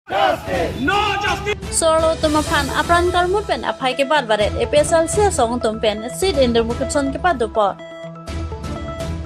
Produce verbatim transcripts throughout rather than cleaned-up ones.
Justice! No justice! Sorlo atum aphan apran karmut pen aphai kebat baret A P H L C asong atum pen sit-in demonstration kepado apot.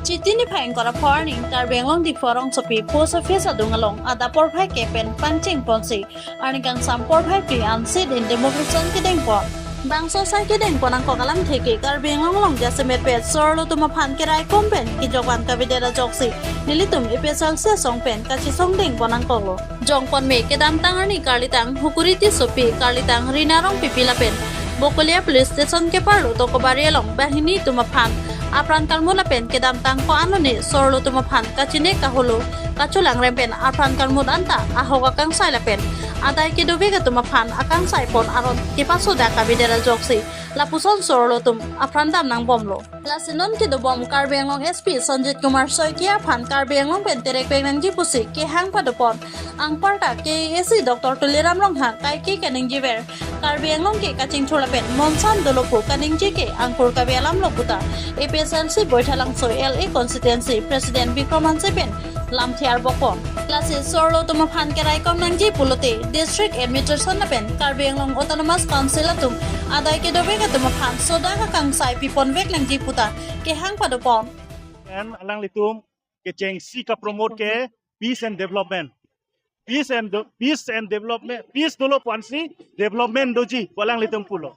Chiti niphai ingkoi ra pho arni Karbi Anglong Diphu arongsopi post office adung along adap porphai ke pen pangcheng ponsi arni kangsam porphai phli an sit-in demonstration kedeng apot. Bangso asai kedeng pon nangkok alamthe ke Karbi Anglong along jasemet pet Sorlo atum aphan keraikom pen kejok an kavedet ajoksi nelitum A P H L C asong pen kachesong deng pon nangkoklo. Jongpon me kedamtang arni karlitang Hukuri Tissopi, karlitang Rina Rongpipi lapen Bokolia Police Station keparlo Tokobari along banghini atum aphan apran karmut lapen kedamtang ko-an lone Sorlo atum aphan kachine kaholo kacholangrem pen apran karmut anta ahok akangsai lapen adai kedovek atum aphan akangsai pon aron kepasodak kavedet ajoksi lapuson Sorlo atum apran dam nangbomlo. Lasi non kedobom Karbi Anglong S P Sanjit Kumar Saikia aphan Karbi Anglong pen terek peng nangji pusi kehang padopon anparta K A A C Doctor Tuliram Ronghang kaike kaningjever Karbi Anglong ke kachingthur lapen monsan dolo pu kaningje ke angkur kave alamlo puta A P H L C Baithalangso L A Constituency President Bikram Hanse pen lamthe arbokpon. Lasi Sorlo atum aphan keraikom nangji pulote District Administration lapen Karbi Anglong Autonomous Council atum adai kedovek atum aphan sodak akangsai piponvek nangji puta kehang padopon. And alanglitum kechengsi kapromote ke peace and development. Peace and de-, peace and development, peace dolo pu ansi development doji pu alanglitum pulo.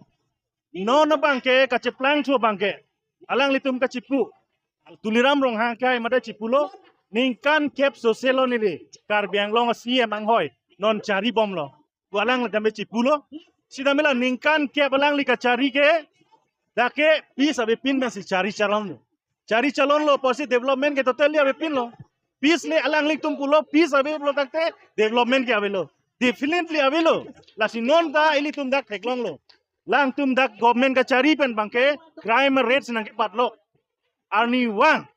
Non abangke kacheplangthu abangke alanglitum kachipu. Tuliram Ronghang ke mate chipulo, ningkan kep sose lo neli Karbi Anglong C M anghoi non charibomlo pu alang tame chipulo. Sitame la ningkan kep alangli kachari ke dak ke peace avepin pensi chari chalonlo. Chari chalonlo apotsi development ke totally avepinlo. Peace le alanglitum pulo, peace ave pulo tangte development ke avelo. Definitely avelo. Lasi non ta ilitum dak theklonglo. Alangtum dak government kachari pen abangke crime rate si nangkepatlok. Arnivang,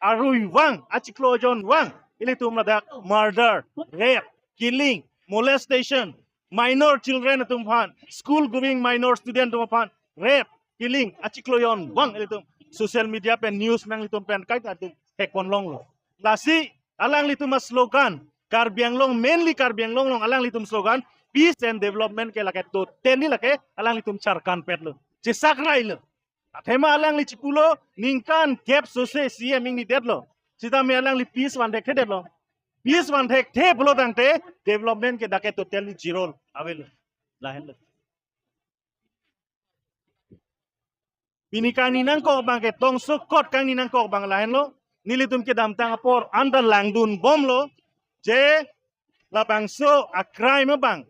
aruivang, achiklo ajonvang ilitum ladak murder, rape, killing, molestation, minor children atum aphan, school going minor student atum aphan rape, killing, achiklo ajonvang ilitum social media pen news nanglitum pen kaita atum thekponlonglo. Lasi alanglitum aslogan, Karbi Anglong, mainly Karbi Anglong along alanglitum slogan peace and development ke lake totally lake alanglitum charkanpetlo, chesakrailo. Athema alangli chipulo, ningkan kep sose C M ingnidet lo. Sitame alangli peace vanthekthedetlo. Peace vanthekthe pulo tangte development ke dak ke totally zero avelo. Lahenlo. Pini kangni nangkok abangke tongsokot kangni nangkok abang lahenlo. Nelitum kedamtang apor anta langdunbomlo je labangso a-crime abang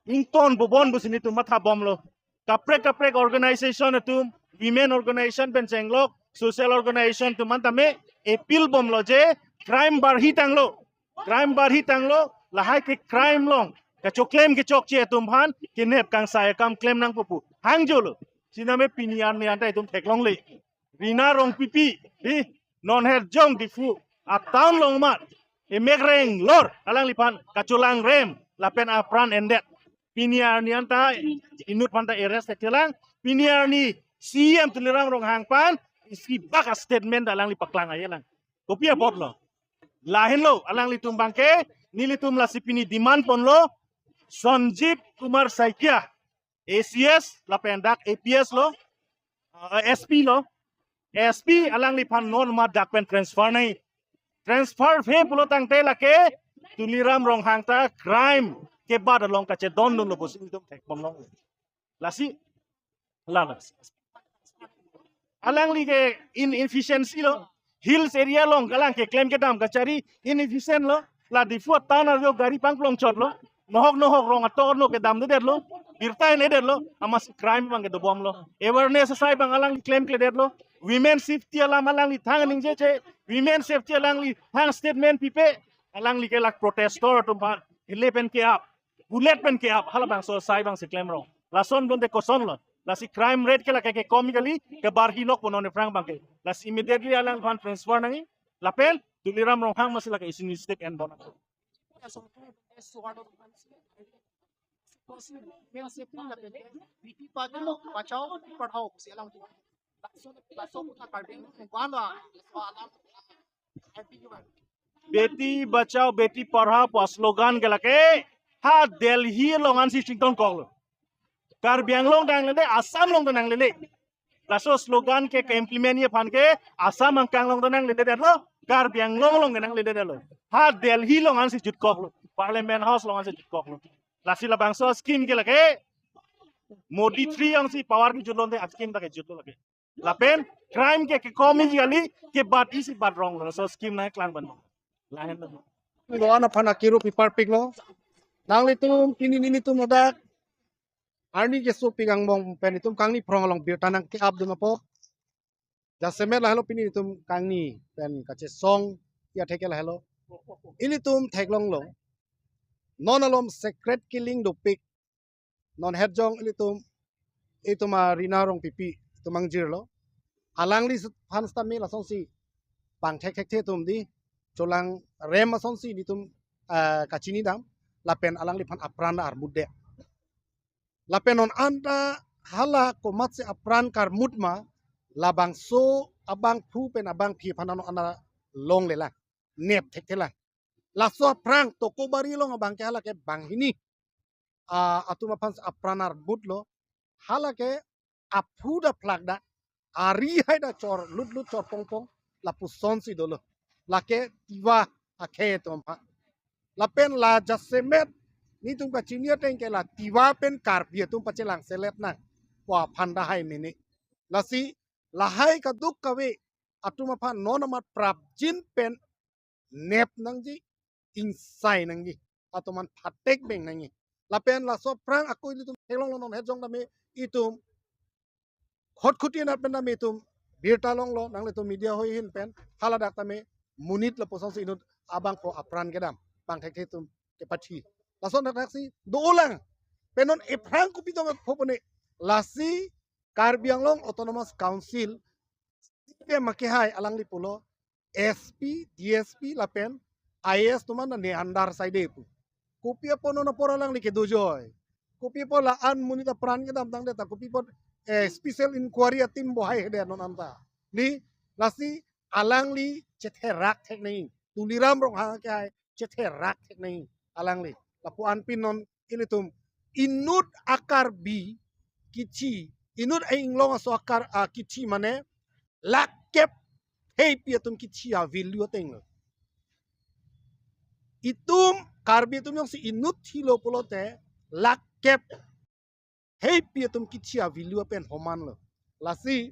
ingtonbubon pusi nelitum mathabomlo. Kaprek kaprek organization atum, women organization pen chenglok, social organization atum anta me appeal bomlo je crime barhitanglo. Crime barhitanglo, lahai ke crime along kachoklem kechokche atum aphan kenep kangsai akam klem nangpo pu hangjolo. Sitame pini arni anta itum theklongle. Rina Rongpipi, hi, non herjong Diphu a-town along mat, emek renglor alangliphan kacholangrem lapen apran endet. Pini arni anta inut aphanta arrest thekthe lang. Pini arni C M Tuliram Ronghang aphan isi bak a-statement alangli paklang ayelang. Kopi apotlo? Lahenlo, alanglitum abangke nelitum lasi pini demand ponlo, Sanjit Kumar Saikia, A C S lapen dak A P S lo, uh, S P lo. S P alangliphan non mat dak pen transfer nangji. Transfer phe pulo tangte lake Tuliram Ronghang ta crime kebat along kachedondunlo pusi itum thekponlong. Lasi, la, la. Alangli ke in-, inefficiency lo. Hills area along kalang keklem kedam kachari inefficient lo. La Diphu a-town arlo gari pangplongchotlo. Nohok nohok rong ator no kedamdedetlo. Birta inedetlo. Amatsi crime abangke dobomlo. Awareness asai abang alangli klemkledetlo. Women safety alam alangli thang ningjeje. Women safety alangli thang statement pipe. Alangli ke lake protestor atum aphan. Ele pen ke-ap. Bullet pen ke-ap, halabangso asai abangsi klemrong. Lason blonde kosonlo. Lasi crime rate ke lake kekom kali, kebarhi lok ponon aphrang abangke. Lasi immediately alangliphan transfer nangji. Lapen Tuliram Ronghang amatsi lake isi ni step enbom. Beti Bachao, Beti Padhao pu slogan ke lake Ha Delhi along ansi chingtong koklo. Karbi Anglong ta nanglele, Assam along ta nanglele. Laso slogan ke, ke implement ji aphan ke Assam angkang along ta nangledetlo, Karbi Anglong along ta nangledetlo. Ha Delhi along ansi jutkoklo, Parliament House along ansi jutkoklo. Lasi labangso scheme ke lake Modi three alongsi power kejutlo te scheme ta kejutlo lake. Lapen crime ke kekom ji kali, kebat isi bat rong lo. So scheme nangklang ban. Lahenlo. Lo-an aphan akiru piparpiklo. Nanglitum pini nelitum ladak arni kesopik angbong pen itum kangni phrong along birta nangke-apdun apot, jasemet lahelo pini itum kangni pen kachesong ya theke lahelo. Ilitum theklonglo. Non alom secret killing dopik. Non hetjong ilitum, itum a Rina Rongpipi, itum angjirlo. Alangli s-, aphan sitame lasonsi pangthek thekthe atum di, cholangrem asonsi nelitum, eh, kachinidam, lapen alangliphan apran armutdet. Lapen non anta hala komatsi apran karmut ma, labangso abangphu pen abangphi aphan non anta longlelang, nep thekthelang. Laso aphrang Tokobari along abang ke hala ke banghini, ah, atum aphan apran armutlo, hala ke aphu da phlak da, ari hai da chor lutlut chor pongpong, lapusonsi dolo. Lake Tiwa akhei atum aphan. Lapen la jasemet nelitum kachini ateng ke la Tiwa pen Karbi atum pachelang selet nang, wa aphan da hai mene. Lasi lahai kaduk kave atum aphan non amat prapjin pen nep nangji, ingsai nangji, atum an phatek beng nangji. Lapen laso aphrang ako ilitum theklonglo, non hetjong tame itum khotkhoti nat pen tame itum birta longlo, nanglitum media hoi ahin pen, haladak tame monit lapusonsi inut abangphu apran kedam, pangthek atum kepathi. Lason thakthak si dolang. Pen non ephrang kopi tong pho pone, lasi Karbi Anglong Autonomous Council, C P M akehai alangli pulo, S P, D S P lapen I A S atum an ne andar saide pu. Kopi apot non apor alangli kedo joi? Kopi apot la-an monit apran kedam tangdet ta, kopi apot, eh, special inquiry a-team bohai hede non anta. Ni, lasi alangli chetherak thek nangji. Tuliram Ronghang akehai chetherak thek nangji alangli. Lapu-an pin non ilitum inut a-Karbi kithi, inut a-Inglong aso akar, a, kithi mane lakh kep theipi atum kithi a-value atenglo. Itum Karbi atum jongsi inut thilo pulote lakh kep theipi atum kithi a-value pen homanlo. Lasi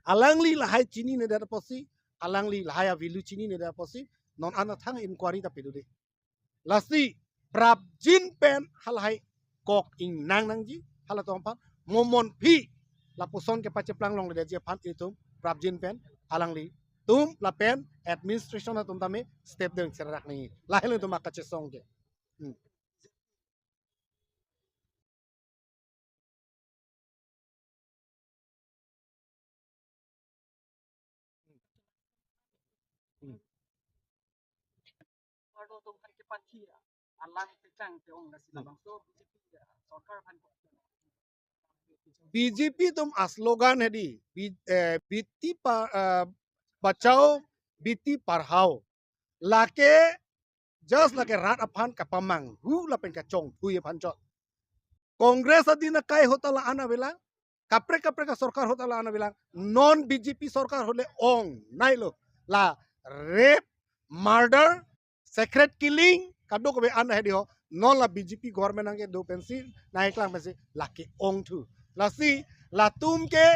alangli lahai chininedet apotsi, alangli lahai a-value chininedet apotsi, non anta thang inquiry ta pedude. Lasi prapjin pen halahai kok ingnang nangji, halatum aphan mo amonphi lapuson kepacheplang longledetji aphan itum prapjin pen alanglitum lapen administration atum tame step deng serak nangji. Lahelo itum akachesong ke. Hmm. Hmm. Pardo atum kan kepathi ya. Alang kechang ke-ong lasi labangso B J P ya, sorkar aphan ko. B J P atum a-slogan hedi, bi-, eh, beti pa-, eh, bachao, beti padhao. Lake just lake rat aphan kapamanghu lapen kachongthui aphan chot. Congress adin akai ahut ta la-an avelang, kaprek kaprek asorkar ahut ta la-an avelang, non B J P sorkar ahut le ong nailo. La rape, murder, secret killing, kadokave an hedi ho, non la B J P government nangkedo pensi, nangkeklang pensi, lake ongthu. Lasi, latum ke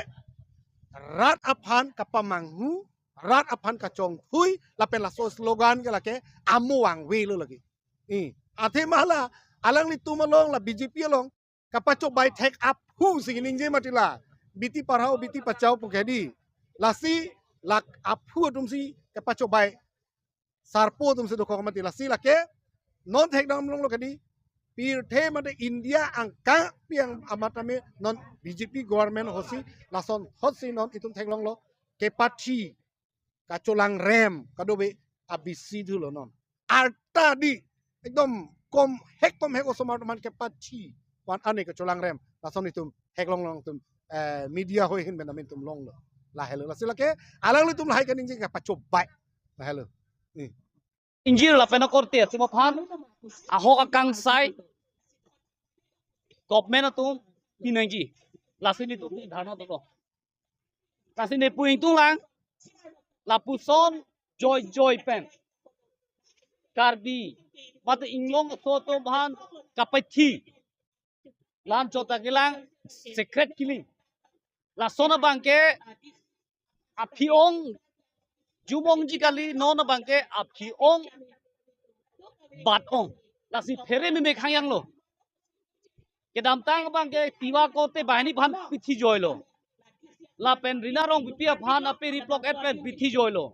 rat aphan kapamanghu, rat aphan kachongthui, lapen laso slogan ke lake amo vangvelo lake. I, athema la, alanglitum along la B J P along, kapachobei thek aphu si ningje mati la. Beti padhao, beti bachao pu ke hedi. Lasi, lak aphu atumsi kapachobei. Sarpo atumsi dokok mati lasi lake. Non thekdam longlo ke hedi. Pirthe mate India angkang pi amat tame non B J P government ahutsi lason ahutsi non itum theklonglo. Kepathi, kacholangrem, kadokave abisi thulo non. Arta di, ekdom kom hek kom hek osomar teman kepathi, wan ane kacholangrem, lason itum theklong long itum, eh, media hoi ahin pen amin itum longlo. Lahelo, lasi lake, alanglitum lahai kaningje kapachobei. Lahelo. Ni. ingjir lapen akorte atum aphan ahok akangsai government atum pinangji. Lasi nelitum dharna dolo. Lasi ne pu ingtung lang, lapuson joijoi pen Karbi mate inglong aso atum aphan kapathi lan chot ta kelang, secret killing. Lason abangke aphi-ong jumongji kali, non abangke aphi-ong bat-ong. Lasi phere meme khangyang lo. Kedamtang abangke Tiwa korte banghini aphan pithi joilo. Lapen Rina Rongpipi aphan ape riplok et pen pithi joilo.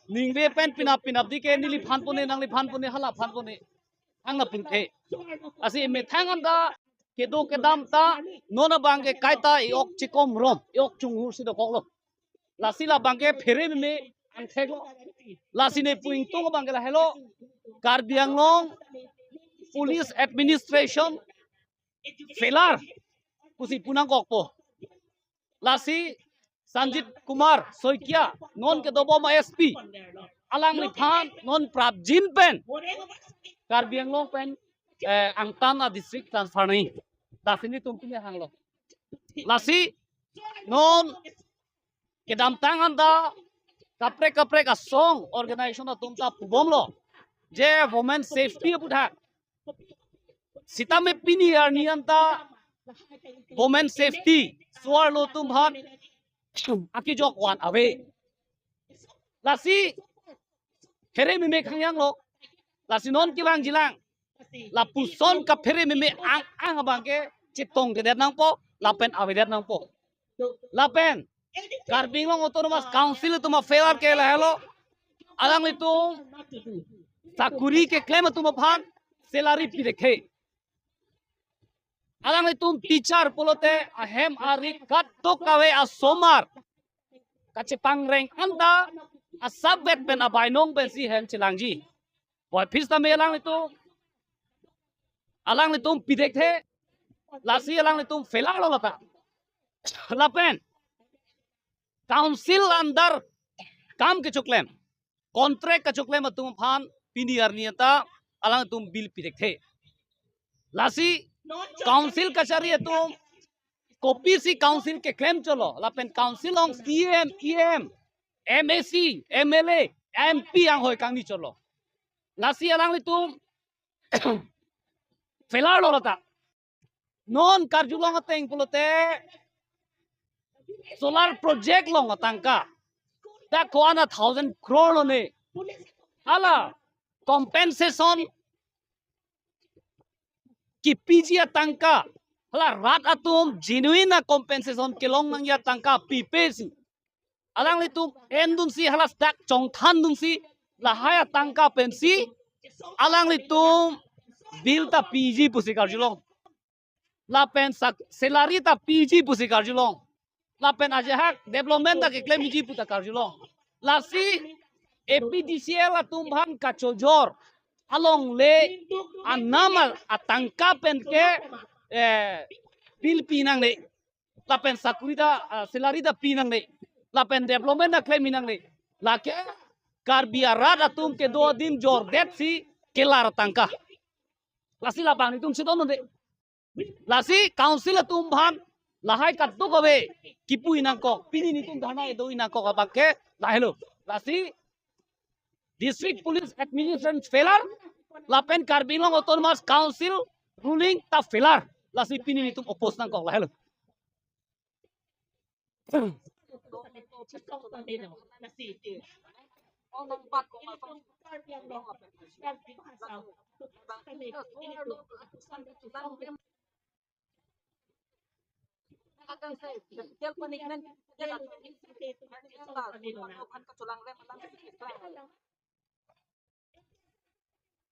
Ningve pen pinap pinap dike neliphan pone, nangliphan pone, halaphan pone. Hang na pinthe. Lasi methang anta kedo kedam ta, non abangke kaita e-ok chikom rom, e-ok chunghur si dokoklo. Lasi labangke phere meme angthek lo. Lasi ne pu ingtung abangke lahelo, Karbi Anglong Police Administration failure pusi pu nangkokpo. Lasi Sanjit Kumar Saikia, non kedobom a-S P, alangliphan non prapjin pen Karbi Anglong pen, eh, angtan a-district transfer nangji. Lasi nelitum pine hanglo. Lasi non kedamtang anta kaprek kaprek asong organization atum ta pubomlo je women safety aputhak. Sitame pini arni anta women safety so-arlo atum aphan akejok van ave. Lasi phere meme khangyang lo. Lasi non kevangji lang, lapuson kaphere meme ang ang abangke chetongdedet nangpo lapen avedet nangpo. Lapen Karbi Anglong Autonomous Council atum a-failure ke lahelo, alanglitum sakuri keklem atum aphan salary pithekthe. Alanglitum teacher pulote ahem ari katok kave asomar kachepangreng anta asabet pen abainong pensi hem chelangji. Boy, phis tame alanglitum, alanglitum pithekthe. Lasi alanglitum failure lo lata. Lapen council under kam kechoklem, contract kachoklem atum aphan pini arni anta alangtum bill pithekthe. Lasi council kachari atum kopisi council keklem chotlo, lapen council along C E M, E M, M A C, M L A, M P anghoi kangni chotlo. Lasi alanglitum failure lo lata. Non karjulong ateng pulote solar project along atangka dak ko-an a thousand crore lo ne. Hala compensation kipiji atangka, hala rat atum genuine a-compensation kelong nangji atangka pipesi alanglitum endunsi, hala dak chongthandunsi, lahai atangka pensi alanglitum bill ta piji pusi karjulong. Lapen sak salary ta piji pusi karjulong. Lapen ajahak development ta keklemji pu ta karjulong. Lasi A P D C L atum aphan kachojor alongle anam atangka pen ke, eh, bill pi nangne. Lapen sakuri ta, ah, salary ta pi nangne. Lapen development ta klem nangne. Lake Karbi arat atum kedo adim jordetsi kelar atangka. Lasi labang nelitum chedondunde. Lasi council atum aphan lahai katuk ave kipu nangkok, pini nelitum dharna kedo nangkok abangke lahelo. Lasi District Police Administration failure, lapen Karbi Anglong Autonomous Council ruling ta failure. Lasi pini nelitum oppose nangkok lahelo.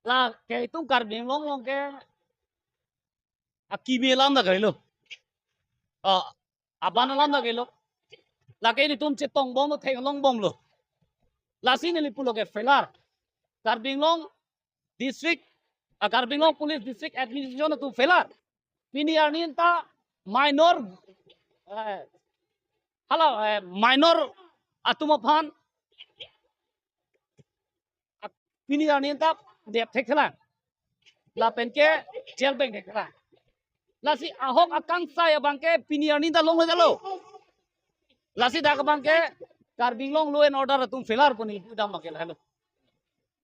Lake itum Karbi Anglong along ke akimi alam ta kalilo. Ah, aban alam ta kalilo. Lake nelitum chetongbomlo, theklongbomlo. Lasi neli pulo ke failure. Karbi Anglong District, ah, Karbi Anglong Police District Administration atum failure. Pini arni anta minor, eh, hala, eh, minor atum aphan, ah, pini arni ta dep thekthelang. Lapen ke jail bang thekthelang. Lasi ahok akangsai abang ke pini arni ta longle talo. Lasi dak abang ke Karbi Anglong law and order atum failure pu neli pudam abang ke lahelo.